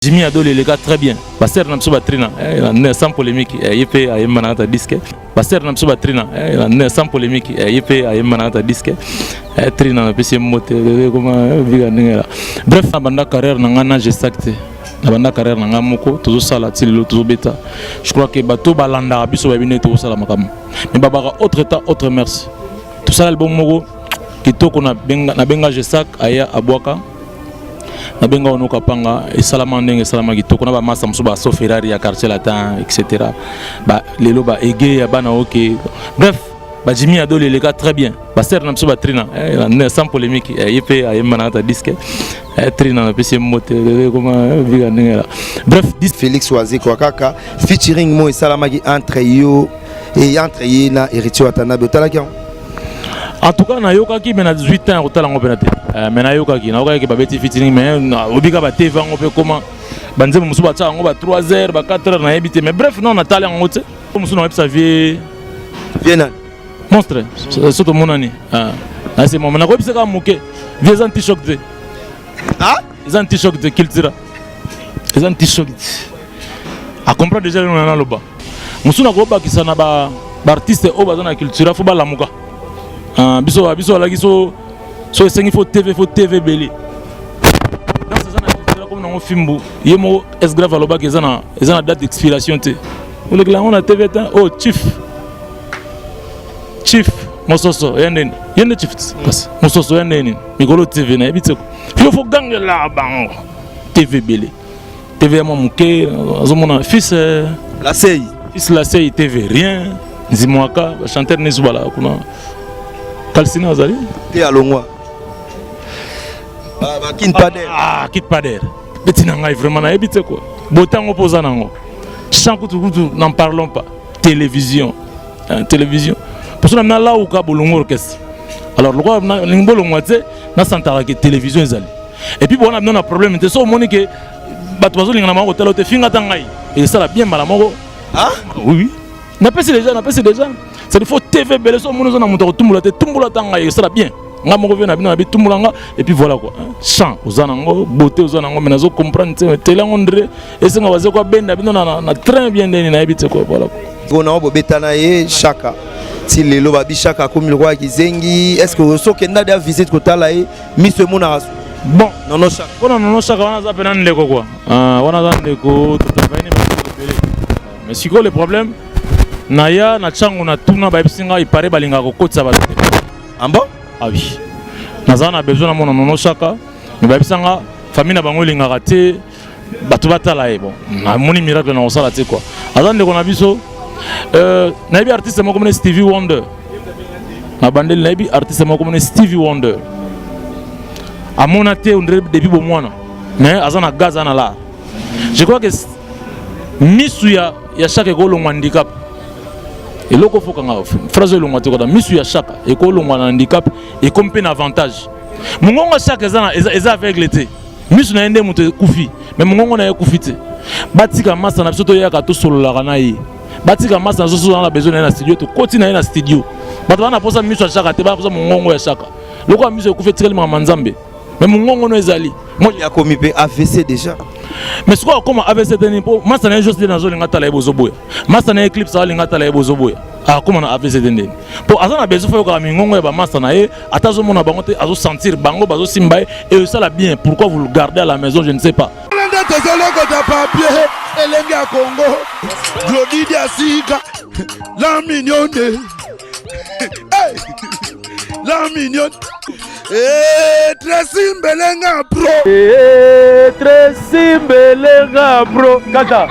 Jimmy Adol eleka très bien. Ba sœur na biso ba trina eh, sans polémique eh, ye pe ayemba na kata disque. Ba sœur na biso ba trina eh, sans polémique eh, ye pe ayemba na kata disque. Eh, trina na pesi mbote bébé comment eh, bika ndenge la. Bref na banda carrière na nga na gestac te. Na banda carrière na nga moko tozosala ti lelo tozobeta. Je crois que bato balandaka biso bayebi ndenge tozosala makambo. Mais babaka autre temps autre merci. Tosala album moko kitoko na benga na benga gestac aya abwaka nabenga ono kapanga esalama ndenge esalama kitoko na bamasa mosusu baso ferrari ya quartier latin etc ba, lelo ba ege ya bana oke bref bajimi ya dole eleka très bien basere na biso batrina eh, sans polémique eh, ye mpe ayemba na kata disque eh, trina napesi ye mbote koma bika ndenge la bref Félix Wazekwa kaka featuring mo esalamaki entre yo et entre ye na Héritier Watanabe otalaki yango. En tout cas nayokaki mais na 18 ans ya kotala yango mpena te eh, mais nayokaki nayokaki babeti featuring mais obika ba TV yango mpe koma banzembo mosusu batya yango ba 3 heures ba 4 heures nayebi te mais bref non natali yango te mosusu nayebisa vie vie nani monstre so tomonani ah. nase mama nakoyebisa kaka moke vie eza anti-choc te eza anti-choc te cultura eza anti-choc te acomprendre déjà lelo naloba mosusu nakobakisa na ba baartiste oyo baza na cultura fo balamuka ah, biso biso balaki so so esengi fo tv fo tv ebele danse eza na cultura komi nango fimbu ye moko es grave alobaki eza na eza na date d'expiration te olekela yango na tv te oh chief chief mososo ya ndeni ye nde chief kasi mososo ya ndeni mikolo tv nayebi te yo fo gangela bango tv ebele TV ya mwa moke azomona fils euh, Lasei fils Lasei TV rien Nzimwaka ba chanteur nesu bala kuna Kalsina azali te alongwa ba, ba kin pader ah kit pader beti na ngai vraiment nayebi te quoi botango mpo oza nango chant kutu kutu n'en parlons pas télévision hein, télévision poso na nalauka bolongo orchestre alors lokola nalingi bolongwa te nasantaka ke télévision ezali et puis bona bino na problème te so omoni ke bato bazolingana bango kotala te finga ata ngai esala bien mbala moko ah? oui oui napesi déjà napesi déjà c'est faut tv ebele so omoni oza na moto akotumbola te tumbola ata ngai esala bien nga moko mpe na bino nabi tumbola nga et puis voilà quoi chant oza nango beauté oza nango mais nazo comprendre te tele yango ndre esenga baze ko abenda bino na, na train bien ndeni nayebi te quoi voilà quoi gona oyo bobetana ye shaka ti lelo babi shaka akomi lokola kizengi est ce que soki okenda dia visite kotala ye miso emonaka bon nono shaka mpona nono shaka wana aza mpena ndeko kua ah, wana aza ndeko totravaille ebele mais sikoyo le problème naya na ntango na tuna bayebisi ngai ipare balingaka kokotisa bato te ah bon ah oui naza na besoin namona nono shaka mais bayebisa nga famille na bango elingaka te bato batala ye bon namoni miracle na kosala te quoi aza ndeko na biso euh, nayebi artiste moko mone Stevie Wonder na bandeli nayebi artiste moko mone Stevie Wonder amona te ondire depuis bomwana mais aza na gaz ana la je crois que misu ya, ya chaque ekolongwa handicap eloko fokanga phrase elongwa te kota misu ya chaque ekolongwa na handicap ekomi mpe na avantage mongongo ya chaque eza, eza, eza aveugle te misu na ye nde moto ekufi me mongongo na ye ekufi te batika masa na biso toyaka tosololaka na ye batika masa na biso tozala na besoin na ye na studio tokoti na ye na studio bato bana mposa miso ya shaka te bana mposa mongongo ya shaka lokola miso ekufi etikali makambo ya nzambe me mongongo no ezali akomi mpe avc déjà mais sikoyo akoma avc te nini mpo masa na ye jos nde nazolinga tala ye bozoboya masa na ye eclipse alinga tala ye bozoboya akoma na avc te ndeni mpo aza na besoin fo yokaka mingongo ya bamasta na ye ata azomona bango te azosentir bango bazosimba ye et esala bien pourquoi vous le gardez à la maison je ne sais pas nde tozolokota papier elenge ya congo glodi diasika la mignonne hey! la mignonne hey, Tracy Mbelenga pro hey, Tracy Mbelenga pro kaka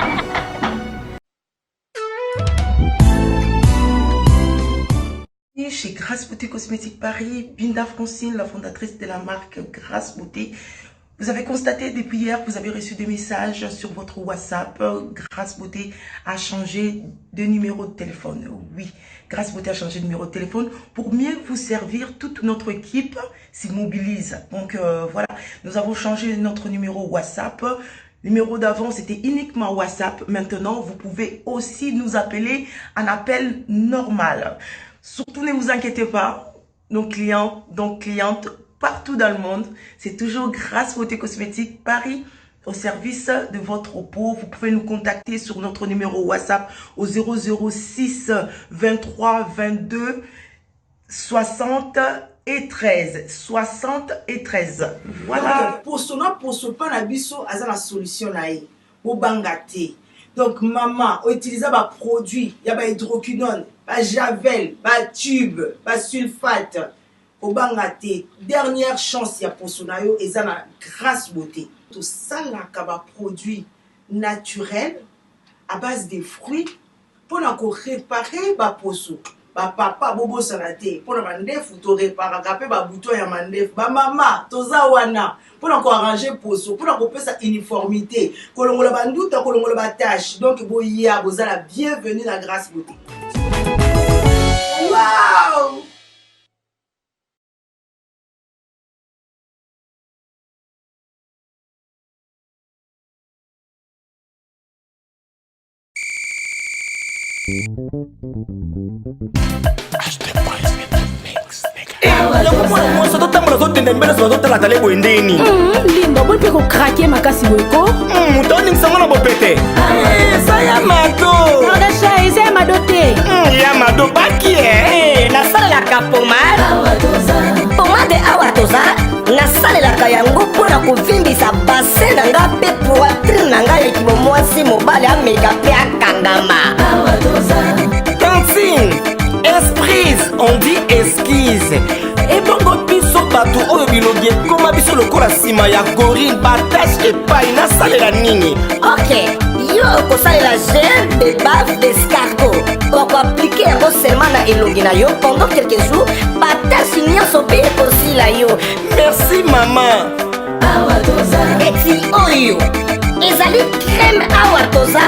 Chez Grace Beauté Cosmétique Paris, Binda Francine, la fondatrice de la marque Grace Beauté. Vous avez constaté depuis hier, vous avez reçu des messages sur votre WhatsApp. Grace Beauté a changé de numéro de téléphone. Oui, Grace Beauté a changé de numéro de téléphone pour mieux vous servir. Toute notre équipe s'y mobilise. Donc euh, voilà, nous avons changé notre numéro WhatsApp. Numéro d'avant, c'était uniquement WhatsApp. Maintenant, vous pouvez aussi nous appeler un appel normal. Surtout, ne vous inquiétez pas, nos clients, donc clientes partout dans le monde, c'est toujours Grâce Beauté Cosmétique Paris. au service de votre peau. Vous pouvez nous contacter sur notre numéro WhatsApp au 006 23 22 60 et 13. 60 et 13. Voilà. Donc, poso na poso pa na biso aza na solution na ye. Bobanga te. Donc mama outiliza ba produit ya ba hydroquinone, ba javel, ba tube, ba sulfate. Kobanga te. Dernière chance ya poso na yo eza na Grace Beauté. Tosalaka ba produits naturels à base de fruits pona ko reparer ba poso. Ba papa bobosana te pona mandefu to reparaka pe ba bouton ya mandefu. Ba mama toza wana pona ko arranger poso, pona kopesa uniformite, kolongola ba nduta, kolongola ba taches. Donc boya boza la bienvenue na Grace Beauté. Wow! Yango mwana mwasi azotambola azotenda mbele nyonso bazotala tale boye ndeni hmm, linda oboni mpe kokrake makasi boye ko hmm, moto aoningisango na bopete eh, eza ya mado magasha eza ya mado te hmm, ya mado baki e nasalelaka pomade pomade awa toza nasalelaka yango mpo na kovimbisa basin na nga mpe poitrine na nga ekimo mwasi mobali ameka mpe akangama tantine esprise on dit esquise ebongo biso bato oyo bilongi ekoma biso lokola nsima ya gorille batashe epai nasalela nini ok yo okosalela gel de bave d'escargot okoaplike yango seulement na elongi na yo pendant quelques jours batasi nyonso mpe ekosila yo merci mama eti oyo ezali crème awa toza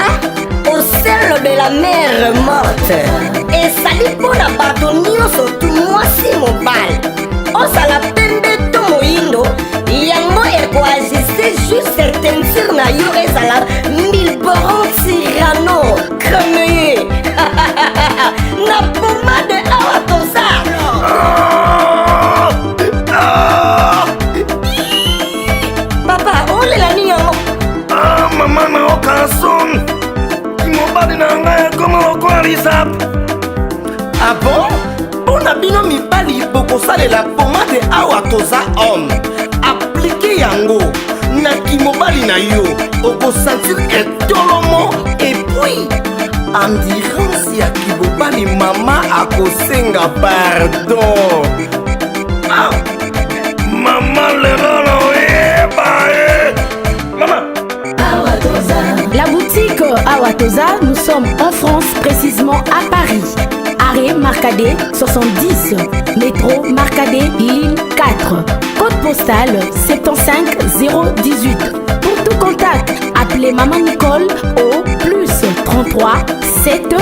au sel de la mer morte ezali mpo na bato nyonso tu mwasi mobali ozala pembe to moyindo yango ekoagiste juste teinture na yo ezala milboron tirano cremeye na pomade awa toza papa olela nini yango ah, mama naoka son mobali na ngai akoma lokola lisapo ah bon mpo na bino mibali bokosalela pomade awa toza homme aplike yango na kimobali na yo okosentir etolomo epuis endurance ya kibobali mama akosenga pardon ah! mama lelo naoyeba ye mama La boutique Awatoza, nous sommes en France, précisément à Paris. Arrêt Marcadet 70, métro Marcadet, ligne 4. Code postal 75 018. Pour tout contact, appelez Maman Nicole au plus 33 7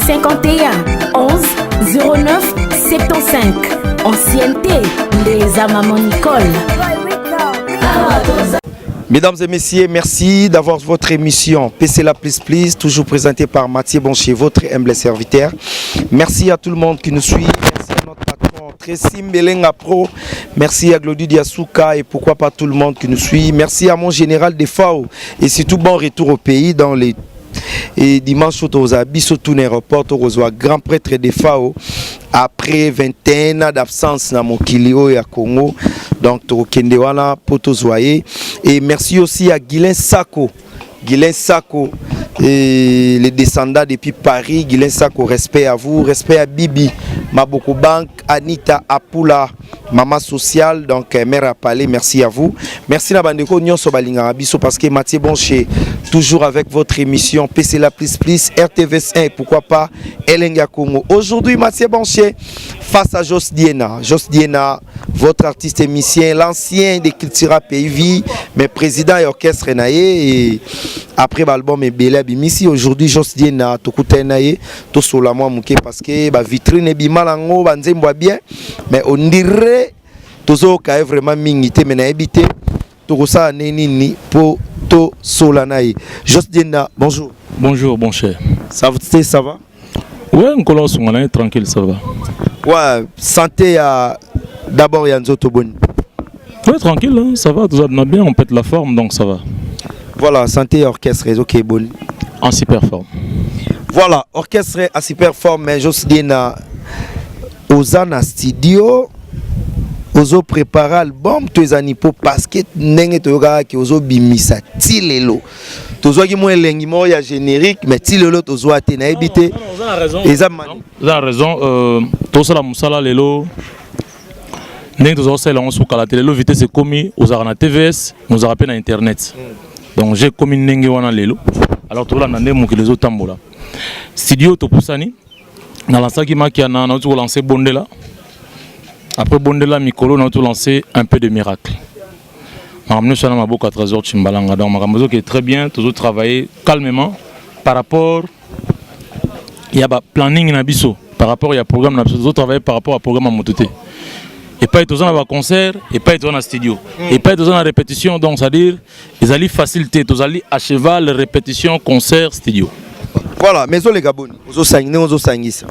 51 11 09 75. Ancienneté, les à Maman Nicole. Mesdames et messieurs, merci d'avoir votre émission PC La Plus Plus, toujours présentée par Mathieu Boncher, votre humble serviteur. Merci à tout le monde qui nous suit. Merci à notre patron Tracy Mbelenga Pro. Merci à Glody Diasuka et pourquoi pas tout le monde qui nous suit. Merci à mon général Defao et surtout bon retour au pays dans les et dimanche toza biso tout na aéroport tokozwa grand prêtre de fao après 21 ans d'absence na mokili oyo ya Congo donc tokokende wana po tozwa ye et merci aussi à Guilain Sako Guilain Sako et les descendants depuis Paris Guilain Sako respect à vous respect à Bibi Maboko Bank Anita Apula Maman sociale donc euh, mère a parlé merci à vous merci na bandeko nyonso balingaka biso parce que Mathieu Boncher toujours avec votre émission PC la plus plus RTVS1 et pourquoi pas Elenga Congo aujourd'hui Mathieu Boncher face à Jos Diena Jos Diena votre artiste émissien l'ancien de Cultura Pays Vie mais président et orchestre na ye et après l'album ebele abimisi aujourd'hui Jos Diena tokutani na ye tosola mwa moke parce que ba vitrine ebima nango ba nzembo ya bien mais on dirait tozoyoka ye vraiment mingi te mais nayebi te tokosala nde nini mpo tosola na ye Jos Dienda bonjour bonjour bon cher ça va ça va ouais nkolo asunga na ye tranquille ça va ouais santé ya d'abord ya nzoto boni ouais tranquille hein, ça va tout va bien on pète la forme donc ça va. Voilà, santé orchestre ezoke boni. En super forme. Voilà, orchestre en super forme, mais Jos Diena oza na studio ozo préparer album to eza ni po parce que ndenge toyokaka ke ozobimisa ti lelo tozwaki mwa elengi moko ya générique mais ti lelo tozwa te nayebi te eza oza na raison euh, tosala mosala lelo ndenge tozala kosalela yango sukala te lelo vitesse ekomi ozalaka na tvs ozalaka mpe na internet donc j'ai ekomi ndenge wana lelo alors tolanda nde mokili ezotambola studio topusani nalansaki makiana nauti kolanse bondela après bondela mikolo nauti kolanse un peu de miracle makambo nyonso wana maboko ya trésor chimbalanga donc makambo ezokende très bien tozotravailler calmement par rapport ya ba planning na biso par rapport ya programme na biso tozotravailler par rapport ya programme ya moto te epai toza na baconcert epai toza na studio epai toza na répétition donc c'est à dire ezali facile te tozali à cheval répétition concert studio Voilà, mais ozoleka boni ozosangi ndenge ozosangisa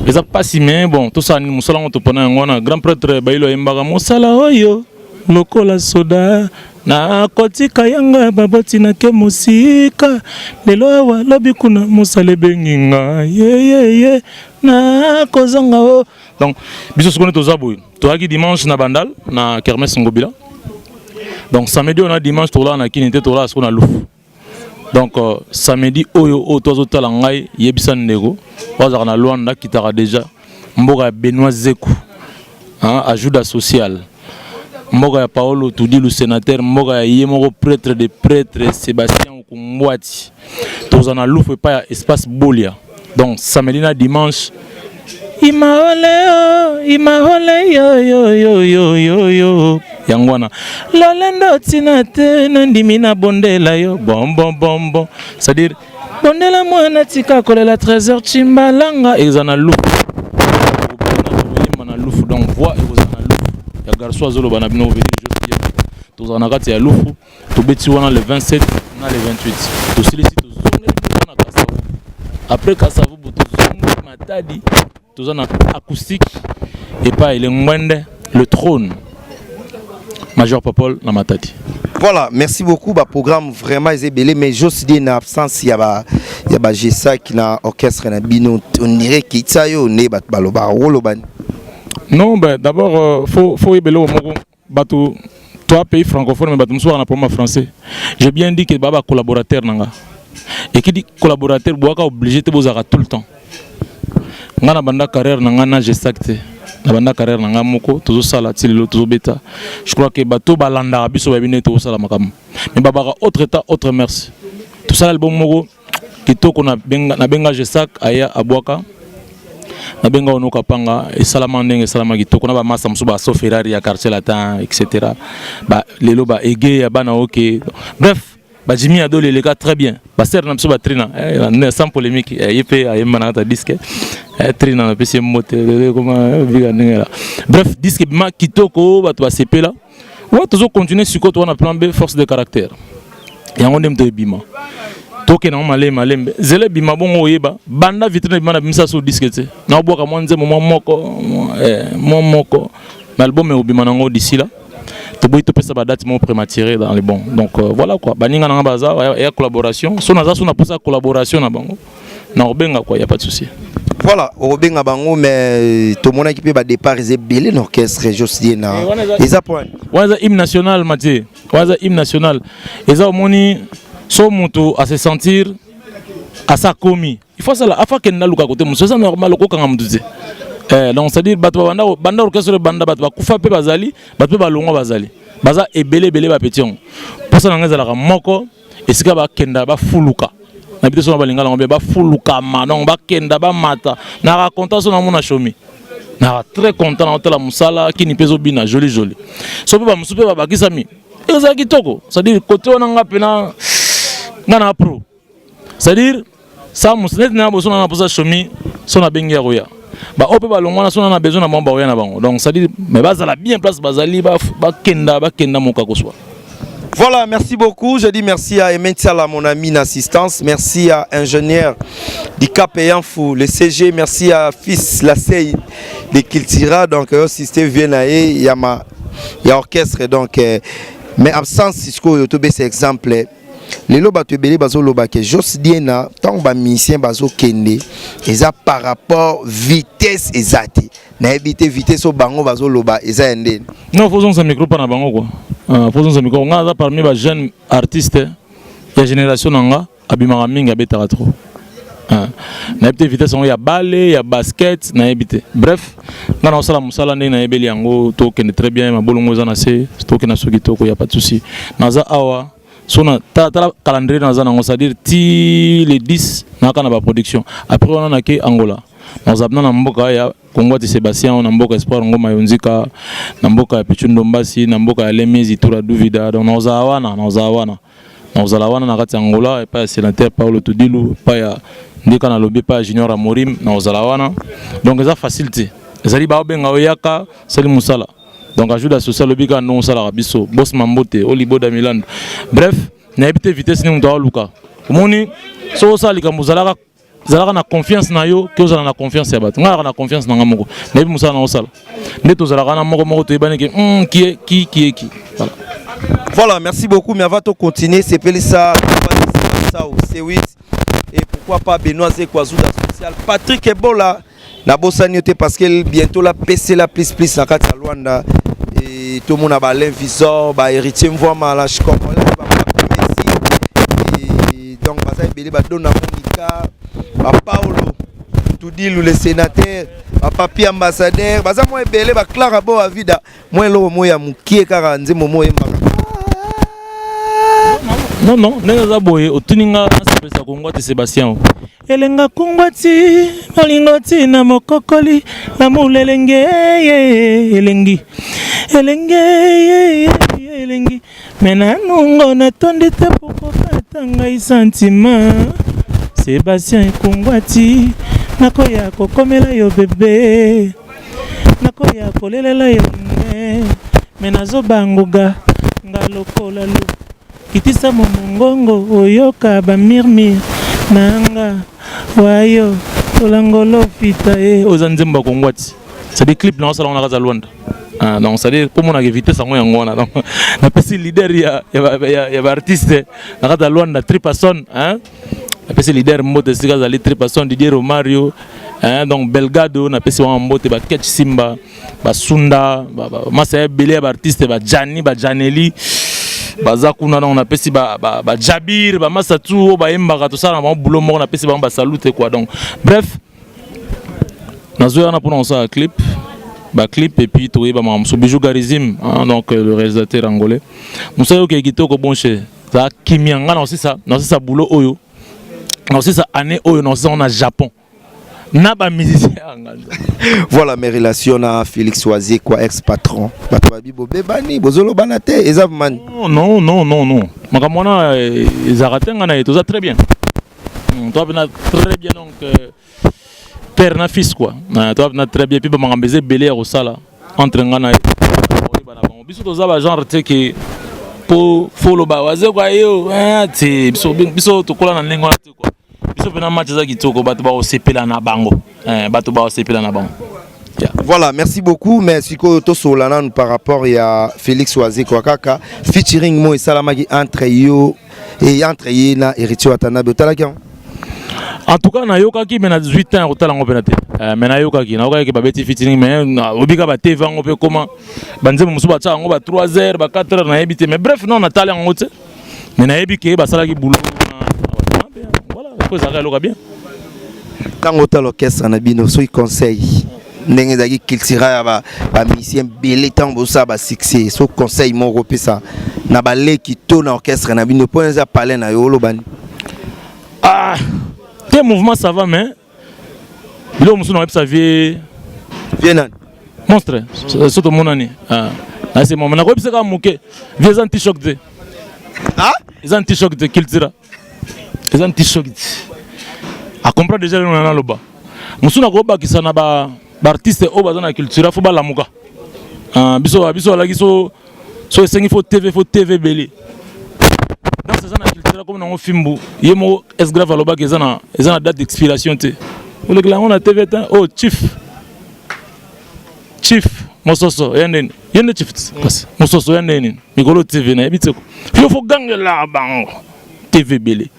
eza mpasi mais bon tosala nini mosala yango topona yango wana grand prêtre bayilo ayembaka mosala oyo lokola soda nakotika yanga baboti nake mosika lelo awa lobi kuna mosala ebengi nga yeyeye nakozanga o donc biso sikoyo nde toza boye toyaki dimanche na bandal na kermesse ngobila donc samedi oyo na dimanche tolala na kini te tolala sikoyo na lufu donc euh, samedi oyo oyo tozotala ngai yebisa ndeko oyo azalaka na Luanda akitaka déjà mboka ya Benoît Zeku hein, ajuda social mboka ya Paolo Tudilu sénateur mboka ya ye moko prêtre de prêtre Sébastien Okumbwati toza na lufu epai ya espace Bolia donc samedi na dimanche imaoleo imaole yo yo yo yo yo yo yango wana lolendo ntina te nandimi nabondela yo bon bon bon bon c'est-à-dire bondela mwana tika kolela trésor chimbalanga eza na lufu tokoyemba na lufu donc voix ekozala na lufu ya garçon azoloba na bino tozala na kati ya lufu tobeti wana le 27 na le 28 tosilisi tozongeli biso na kasavubu après kasavubu tozongeli matadi toza na acoustique epai le ngwende le trône major popol na matadi Voilà, merci beaucoup. Ba programme vraiment ebele mais Jos dit na absence ya ba ya ba Gesac na orchestre na bino on dirait kitsa yo ne bat baloba roloba. Non, ben d'abord euh, faut faut ebele moko bato toi pays francophone mais bato mosusu baka na problème ya français. J'ai bien dit que ba ba collaborateur na nga. Et qui dit collaborateur boaka obligé te bozalaka tout le temps. Nga na banda carrière na nga na Gesac te. Na banda carrière na nga moko tozosala ti lelo tozobeta. Je crois que bato balandaka biso bayebi ndenge tozosala makambo. Mais babaka autre état autre merci. Tosala album moko kitoko na benga na benga Gesac aya abwaka na benga ono kapanga esalama ndenge esalama kitoko na bamasa mosusu ba so Ferrari ya quartier latin etc. Ba lelo ba ege ya bana oke bref ba Jimmy Adol eleka très bien ba sœur na biso ba Trina eh, sans polémique eh, ye mpe ayemba na kati ya disque eh, Trina napesi ye mbote lelo ekoma bika ndenge la bref disque ebima kitoko bato basepela wa tozo continuer sikoyo toza na plan B force de caractère yango nde moto ebima tokende yango malembe malembe zela ebima bongo oyeba banda vitrine ebima na bimisa so disque te naobwaka mwa nzembo mwa moko mwa moko mais album ekobima nango d'ici là toboyi topesa badate moko prématuré dans le bon donc euh, voilà quoi baninga nanga baza ya collaboration so naza so naposa collaboration na bango nakobenga quoi ya pas de souci Voilà, okobenga bango mais tomonaki mpe badépart eza ebele na orchestre Jos na eza point wana eza hymne national Mathieu wana eza hymne national eza omoni so moto ase sentir asa akomi il faut asala afa akende naluka kote mosusu eza normal okokanga motu te eh, donc c'est à dire bato babanda banda orchestre banda bato bakufa mpe bazali bato mpe balongwa bazali baza ebele ebele bapeti yango mposa na ngai ezalaka moko esika bakenda bafuluka na biso na balingala yango mpe bafulukama donc bakenda bamata naka content so namona shomi naka très content naotala mosala kini mpe ezobina joli joli so mpe bamosusu mpe babakisami ezala kitoko c'est-à-dire kote wana nga mpena nga na pro c'est-à-dire sa mosu neti na boso na na posa shomi so nabengi ya koya baoyo mpe balongwana so na na besoin na bango bakoya na bango donc c'est-à-dire mais bazala bien place bazali bakenda bakenda moka koswa Voilà, merci beaucoup. Je dis merci à Aimé Tsala, mon ami d'assistance. Merci à ingénieur du Cap Fou, le CG. Merci à fils Lassey de Kiltira. Donc, euh, système vient à il y a ma il y a orchestre. Donc, euh, mais absence, c'est exemple. Lelo bato ebele bazoloba ke Jos Diena ntango ba musiciens bazokende eza par rapport vitesse eza te. Nayebi te vitesse oyo bango bazoloba eza ya ndeni. Non, faut zongisa micro mpa na bango quoi. Faut zongisa micro. Nga naza parmi ba jeunes artistes ya génération na nga abimaka mingi abetaka trop. Nayebi te vitesse yango ya balle ya basket nayebi te. Bref, nga naosala mosala ndenge nayebeli yango tokende très bien mabolongo eza na se tokende na soki toko ya pas de souci. Naza awa so na tala tala calendrier naza nango c'est-à-dire ti le 10 naka na ba production. Après wana nake Angola. Naza na mboka ya Kongwati Sébastien na mboka Espoir Ngoma Yonzika na mboka ya Pichu Ndombasi na mboka ya Lemizi Tura Duvida donc naozala wana naozala wana naozala wana na kati ya Angola epai ya sénateur Paulo Tudilu epai ya ndeka nalobi epai ya Junior Amorim naozala wana donc eza facile te ezali baobenga oyaka sali mosala donc ajuda social alobi kaka ndongo osalaka biso bos mambote oliboda milando bref nayebi te vitesse nini moto aoluka omoni soki osala likambo ozalaka zalaka na confiance na yo ke ozala na confiance ya bato ngai alaka na confiance na ngai moko nayebi mosala na osala nde tozalaka na moko moko toyebani ke kie ki kie ki voilà. Voilà, merci beaucoup. Mais avant de continuer, c'est Pelissa, C8 et pourquoi pas Benoît Zekwazouda social. Patrick Ebola, nabosani yo te parce que bientôt la PC la plus plus na kati ya Luanda et tout le monde a ba Alain Visor, ba héritier Mvwama la je comprends ba Messi et donc baza ebele ba Dona Monica, ba Paolo Tudilu le sénateur, ba Papi ambassadeur, baza mwa ebele ba Clara Bo Avida, mwa eloko moko ya mokie kaka nzembo moko oyembaka. Non non, ndenge eza boye otuni nga nasepelisa Kongo te Sébastien. Elenga kungwa ti bolingo ti na mokokoli l'amour elenge elengi elenge elengi me nanungo natondi te pokokata ngai sentiment Sébastien ekungwa ti nakoya kokomela yo bebe nakoya kolelela yo nde me nazobangoga nga lokola lu Kitisa mo mongongo oyoka ba murmure na nga wayo tolangolo fita ye. Oyo eza nzembo ya Kongwati. C'est-à-dire clip na osala ngo na kati ya Luanda. Ah, donc c'est-à-dire pour monaka vitesse yango yango wana. Donc napesi leader ya ya ya, ya ba artiste na kati ya Luanda Tripason, hein. Napesi leader mbote esika azali Tripason Didier Romario, hein, donc Belgado napesi bango mbote ba Ketch Simba. Basunda masa ya ebele ya baartiste bajani bajaneli baza kuna donc napesi bajabir bamasa tu oyo bayembaka tosala na bango boulot moko napesi bango basalute quoi donc bref nazoya wana mpona kosala clip baclip et puis toyeba makambo mosusu bijou garizim hein, donc le réalisateur angolais mosala okei kitoko bonche za kimia ngai naosisa naosisa boulot oyo naosisa année oyo naosisa ngo na japon na ba musiciens ya nganza. Voilà mes relations na Félix Wazekwa ex patron. Bato babi bobebani bozolobana te eza mani. Non non non non. Makambo wana ezalaka te nga na ye toza très bien. Toza pena très bien donc euh, père na fils quoi. Toza pena très bien puis ba makambo eza ebele ya kosala entre nga na ye. Oyeba na bango. Biso toza ba genre te ke po foloba Wazekwa yo te biso biso tokola na ndenge wana te quoi. Biso pena match eza kitoko bato bakosepela na bango. Bato bakosepela na bango. Yeah. Voilà, merci beaucoup. Mais sikoyo tosola nanu par rapport ya Félix Wazekwa kaka featuring mo esalamaki entre yo et entre ye na Héritier Watanabe otalaki yango? En tout cas nayokaki mais na 18 ans kotala yango pena te. Mais nayokaki nayokaki babeti featuring mais obika ba TV yango pe koma banzembo mosusu batia yango ba 3 heures ba 4 heures nayebi te mais bref non natali yango te. Mais nayebi ke basalaki boulot na voilà, faut ezalaka eloko bien. Ntango otala orchestre na bino soki conseil ndenge ezalaki cultura ya bamusicien ebele ntango bosala basuccès so conseil moko opesa na baleki to na orchestre na bino mpo eza palais na yo oloba nini? Ah, te mouvement ça va mais biloko mosusu nayebisa vie vie nani monstre so tomonani nase mama nakoyebisa kaka moke vie eza anti-choc te eza anti-choc te cultura eza anti-choc te acomprendre déjà lelo naloba mosusu nakobakisa na ba baartiste oyo baza na cultura fo balamuka biso biso balaki so so esengi fo tv fo tv ebele danse eza na cultura komi nango fimbu ye moko es grave alobaki eza na eza na date d'expiration te olekela yango na tv te oh chief chief mososo ya ndeni ye nde chief kasi mososo ya ndeni mikolo tv nayebi te yo fo gangela bango. TV ebele,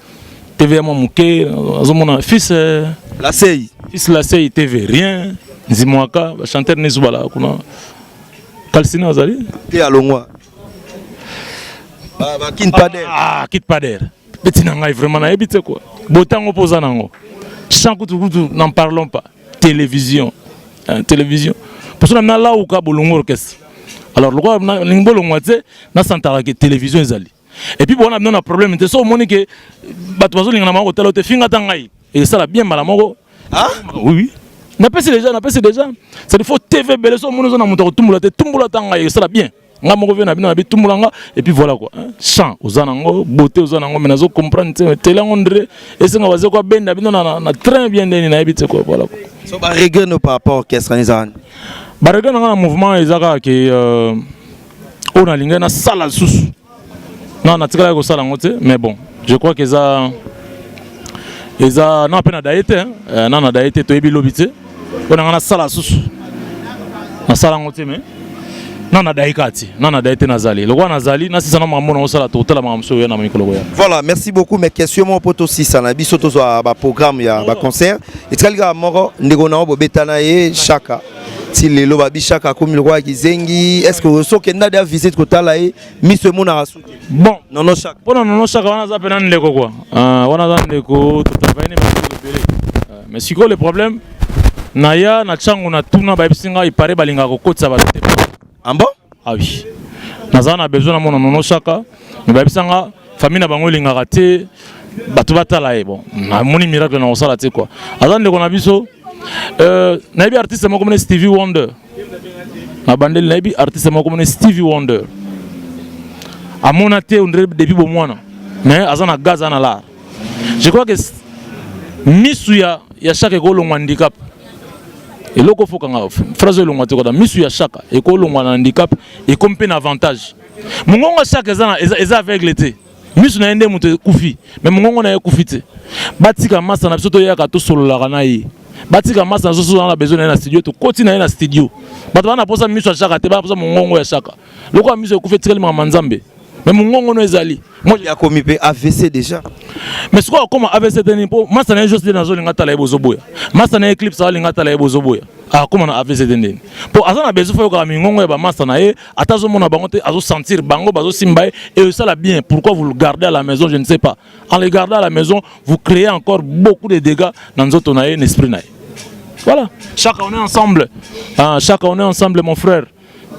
TV ya mwa moke azomona fils Lasei. Fils Lasei TV rien. Nzimwaka bachanteur nezu balaka kuna. Kalsina azali te, alongwa. Ba Kin Pader. Ah, Kit Pader, petit na ngai, vraiment nayebi te quoi. Botango mpo oza nango champ kutu kutu, n'en parlons pas. Télévision, hein, télévision poso na nalauka bolongo orchestre. Alors lokola nalingi bolongwa te, nasantaka ke télévision ezali. Et puis bona bino na problème te. So omoni ke bato bazolinga na bango kotala te, finga ta ngai, esala bien mbala moko. Ah? Oui, napesi déjà, napesi déjà. C'est il faut TV ebele. So omoni oza na moto akotumbola te, tumbola ta ngai, esala bien. Nga moko ve na bino na bitumbola nga. Et puis voilà quoi, hein. Chant oza nango, beauté oza nango, mais nazo comprendre te tele yango ndre esenga baze ko benda bino na train bien ndeni, nayebi te quoi. Voilà quoi. So baregret no par rapport orchestre eza wana? Baregret na nga na mouvement eza kaka ke oyo nalingai nasala lisusu na natikalaki kosala yango te. Mais bon, je crois que eza na mpe na daye te, hein. Na daye te, toyebi lobi te. Oyo na nga nasala susu, nasala yango te, mais na daye kaka te, na daye te. Nazali lokola nazali, nasisa na makambo na osala, tokotala makambo mosusu oya na mikolo koya. Voilà, merci beaucoup. Mais question moko mpo tosisa na biso, tozwa baprogramme ya baconcert. Etikali kaka moko, ndeko na yo bobetana ye Chaka, ti lelo babi Chaka akomi lokola kizengi. Est ce que soki okenda de visite kotala ye, miso emonaka suki? Bon. Nono Chaka. Mpona Nono Chaka wana, aza mpena ndeko quoi. Ah, wana aza ndeko, totravaille ne bato ebele. Ah, mais sikoyo le problème, naya na ntango na tuna, bayebisi ngai ipare balingaka kokotisa bato te. Ah bon? Ah oui, naza na besoin namona Nono Chaka, mais bayebisa nga famille na bango elingaka te bato batala ye. Bon, namoni miracle na kosala te quoi. Aza ndeko na biso. Nayebi artiste moko mone Stevie Wonder na bandeli, nayebi artiste moko mone Stevie Wonder, amona te ondre depuis bomwana, mais aza na gaz, aza na l'art. Je crois que misu ya Chaka ekolongwa handicap. Eloko fokanga phrase elongwa te kota misu ya Chaka ekolongwa na handicap, ekomi mpe na avantage. Mongongo ya Chaka eza aveugle te, misu na ye nde moto ekufi, mais mongongo na ye ekufi te. Batika masa na biso, toyaka tosololaka na ye. Batika masa na biso, soza na besoin na ye na studio, tokoti na ye na studio. Bato bana posa miso ya Chaka te, bana posa mongongo ya Chaka. Lokola miso ekufi, etikali makambo ya Nzambe, mais mongongo no ezali. Akomi mpe AVC déjà. Mais sikoyo akoma AVC te nini? Mpo masa na ye jos nde nazolinga tala ye, bozoboya. Masa na ye clips alinga tala ye, bozoboya. Akoma na AVC te ndeni? Mpo aza na besoin fo yokaka mingongo ya bamasa na ye. Ata azomona bango te, azosentir bango bazosimba ye et esala bien. Pourquoi vous le gardez à la maison? Je ne sais pas. En le gardant à la maison, vous créez encore beaucoup de dégâts na nzoto na ye, na esprit na ye. Voilà. Chaka, on est ensemble, hein, Chaka, on est ensemble, mon frère,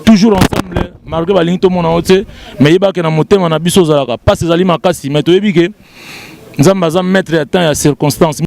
toujours ensemble. Malgré balingi tomona yo te, mais yebake na motema na biso ozalaka. Mpasi ezali makasi, mais toyebi ke Nzambe aza maître ya temps, ya circonstance.